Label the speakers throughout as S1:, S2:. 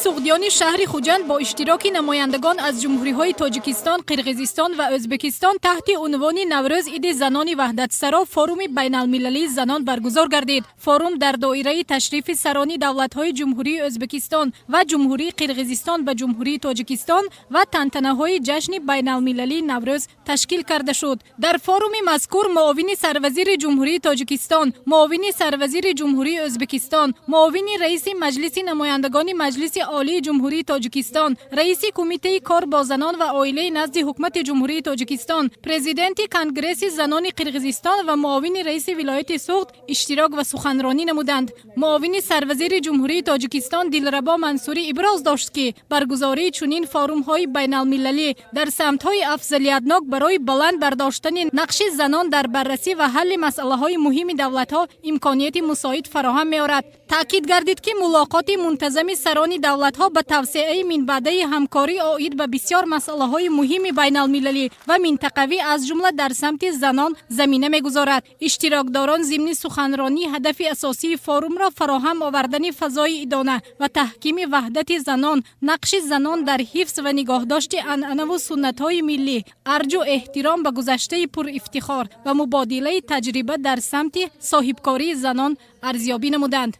S1: Суғдиёни шаҳри Хуҷанд бо иштироки намояндагон аз ҷумҳуриҳои Тоҷикистон, Қирғизистон ва Ӯзбекистон таҳти унвони «Наврӯз — иди занони ваҳдатсаро» форуми байналмилалии занон баргузор гардид. Форум дар доираи ташрифи сарони давлатҳои Ҷумҳурии Ӯзбекистон ва Ҷумҳурии Қирғизистон ба Ҷумҳурии Тоҷикистон ва тантанаҳои ҷашни байналмилалии Наврӯз ташкил карда шуд. Дар форуми мазкур муовини сарвазири Ҷумҳурии Тоҷикистон, муовини сарвазири Ҷумҳурии Ӯзбекистон, муовини раиси Маҷлиси намояндагони Маҷлиси Олии Ҷумҳурии Тоҷикистон, раиси Кумитаи кор бо занон ва оилаи назди Ҳукумати Ҷумҳурии Тоҷикистон, президенти Конгресси занони Қирғизистон ва муовини раиси вилояти Суғд иштирок ва суханронӣ намуданд. Муовини сарвазири Ҷумҳурии Тоҷикистон Дилрабо Мансурӣ иброз дошт, ки баргузории чунин форумҳои байналмилалӣ дар самтҳои афзалиятнок барои баланд бардоштани нақши занон дар баррасӣ ва ҳалли масъалаҳои муҳими давлатҳо имконияти мусоид фароҳам меорад. Таъкид гардид, ки мулоқоти мунтазами сарони давлатҳо ба тавсеаи минбаъдаи ҳамкорӣ оид ба бисёр масъалаҳои муҳими байналмилалӣ ва минтақавӣ, аз ҷумла дар самти занон, замина мегузорад. Иштирокдорон зимни суханронӣ ҳадафи асосии форумро фароҳам овардани фазои идона ва таҳкими ваҳдати занон, нақши занон дар ҳифз ва нигоҳдошти анъанаву суннатҳои миллӣ, арҷу эҳтиром ба гузаштаи пурифтихор ва мубодилаи таҷриба дар самти соҳибкории занон арзёбӣ намуданд.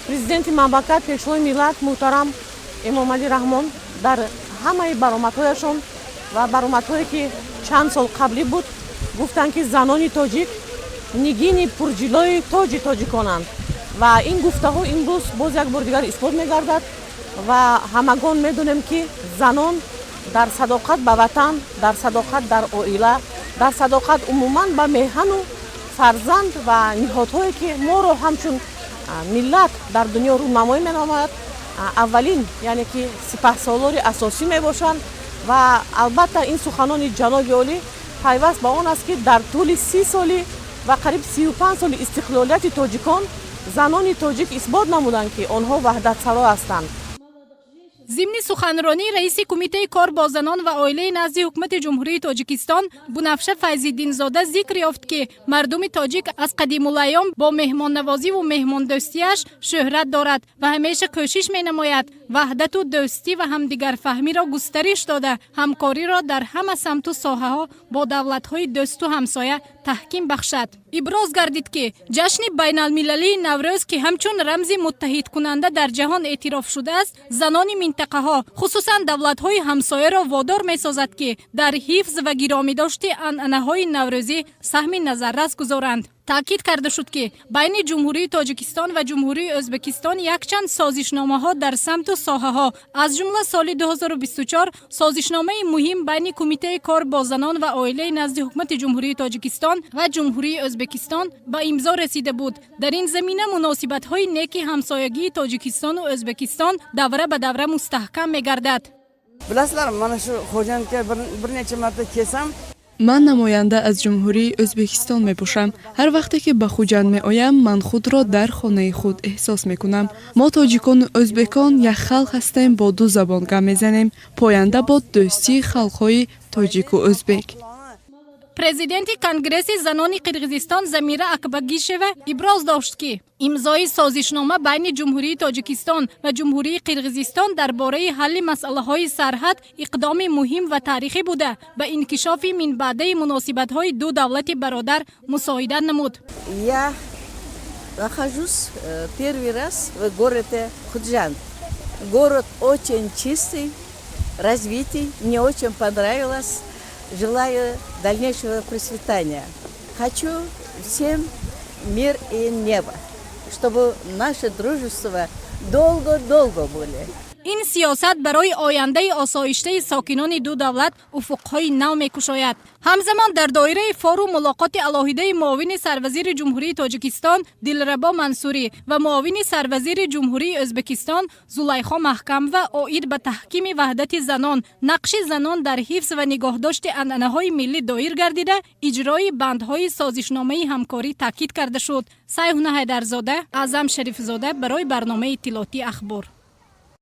S2: Президенти мамлакат, Пешвои миллат муҳтарам Эмомалӣ Раҳмон дар ҳамаи баромадҳояшон ва баромадҳое, ки чанд сол қаблӣ буд, гуфтанд, ки занони тоҷик нигини пурҷилои тоҷи тоҷиконанд ва ин гуфтаҳо имрӯз боз як бори дигар исбот мегардад. Ва ҳамагон медонем, ки занон дар садоқат ба ватан, дар садоқат дар оила, дар садоқат умуман ба меҳану фарзанд ва ниҳодҳое, ки моро ҳамчун миллат дар дунё рӯнамоӣ менамояд, аввалин, яъне ки сипаҳсолори асосӣ мебошанд. Ва албатта, ин суханони ҷаноби олӣ пайваст ба он аст, ки дар тӯли 30 соли ва қариб 35 соли истиқлолияти тоҷикон занони тоҷик исбот намуданд, ки онҳо ваҳдатсаро ҳастанд.
S1: Зимни суханронӣ раиси Кумитаи кор бо занон ва оилаи назди Ҳукумати Ҷумҳурии Тоҷикистон Бунафша Файзиддинзода зикр ёфт, ки мардуми тоҷик аз қадимулайём бо меҳмоннавозиву меҳмондӯстиаш шӯҳрат дорад ва ҳамеша кӯшиш менамояд ваҳдату дӯстӣ ва ҳамдигарфаҳмиро густариш дода, ҳамкориро дар ҳама самту соҳаҳо бо давлатҳои дӯсту ҳамсоя таҳким бахшад. Иброз гардид, ки ҷашни байналмилалии Наврӯз, ки ҳамчун рамзи муттаҳидкунанда дар ҷаҳон эътироф шудааст, занони минтақаҳо, хусусан давлатҳои ҳамсояро водор месозад, ки дар ҳифз ва гиромидошти анъанаҳои наврӯзӣ саҳми назаррас гузоранд. Таъкид карда шуд, ки байни Ҷумҳурии Тоҷикистон ва Ҷумҳурии Ӯзбекистон якчанд созишномаҳо дар самту соҳаҳо, аз ҷумла соли 2024 созишномаи муҳим байни Кумитаи кор бо занон ва оилаи назди Ҳукумати Ҷумҳурии Тоҷикистон ва Ҷумҳурии Ӯзбекистон ба имзо расида буд. Дар ин замина муносибатҳои неки ҳамсоягии Тоҷикистону Ӯзбекистон давра ба давра мустаҳкам мегардад.
S3: Bilasizlarmi, mana shu Xo'jandga bir necha marta kelsam
S4: Ман намоянда аз Ҷумҳурии Ӯзбекистон мебошам. Ҳар вақте ки ба Хуҷанд меоям, ман худро дар хонаи худ эҳсос мекунам. Мо, тоҷикону ӯзбекон, як халқ ҳастем, бо ду забон гап мезанем. Поянда бод дӯстии халқҳои тоҷику ӯзбек.
S1: Президенти Конгресси занони Қирғизистон Замира Акбагишева иброз дошт, ки имзои созишнома байни Ҷумҳурии Тоҷикистон ва Ҷумҳурии Қирғизистон дар бораи ҳалли масъалаҳои сарҳад иқдоми муҳим ва таърихӣ буда, ба инкишофи минбаъдаи муносибатҳои ду давлати бародар мусоидат намуд.
S5: Я нахожусь первый раз в городе Худжанд. Город очень чистый, развитый. Мне очень понравилось. Желаю дальнейшего процветания. Хочу всем мир и небо, чтобы наше дружество долго-долго были.
S1: Ин сиёсат барои ояндаи осоиштаи сокинони ду давлат уфуқҳои нав мекушояд. Ҳамзамон дар доираи форум мулоқоти алоҳидаи муовини сарвазири Ҷумҳурии Тоҷикистон Дилрабо Мансурӣ ва муовини сарвазири Ҷумҳурии Ӯзбекистон Зулайхо Маҳкамова оид ба таҳкими ваҳдати занон, нақши занон дар ҳифз ва нигоҳдошти анъанаҳои миллӣ доир гардида, иҷрои бандҳои созишномаи ҳамкорӣ таъкид карда шуд. Сайҳуна Ҳайдарзода, Аъзам Шарифзода барои барномаи иттилоотии «Ахбор».